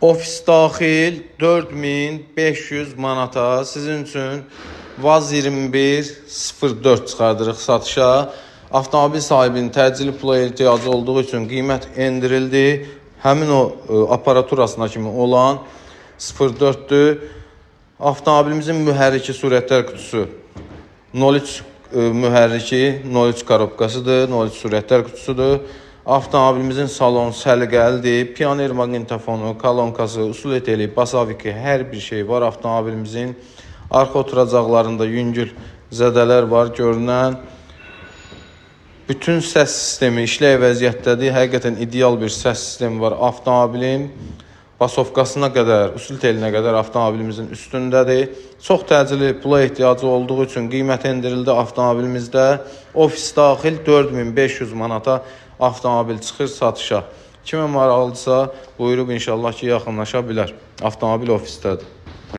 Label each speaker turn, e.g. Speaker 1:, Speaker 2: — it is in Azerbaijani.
Speaker 1: Ofis daxil 4500 manata sizin üçün VAZ 2104 çıxardırıq satışa. Avtomobil sahibinin təcili pula ehtiyacı olduğu üçün qiymət endirildi. Həmin o aparaturasına kimi olan 04-dür. Avtomobilimizin mühərriki sürətlər qutusu 03 mühərriki 03 korobkasıdır, 03 sürətlər qutusudur. Avtomobilimizin salon səliqəlidir. Pioner maqnitofonu, kolonkası, usul eteli, basaviki, hər bir şey var avtomobilimizin. Arxa oturacaqlarında yüngül zədələr var görünən. Bütün səs sistemi işlək vəziyyətdədir. Həqiqətən ideal bir səs sistemi var avtomobilin. Basovkasına qədər, usul telinə qədər avtomobilimizin üstündədir. Çox təcili pula ehtiyacı olduğu üçün qiymət endirildi avtomobilimizdə. Ofis daxil 4500 manata avtomobil çıxır satışa. Kimə maraqlıdırsa buyurub inşallah ki yaxınlaşa bilər. Avtomobil ofisdədir.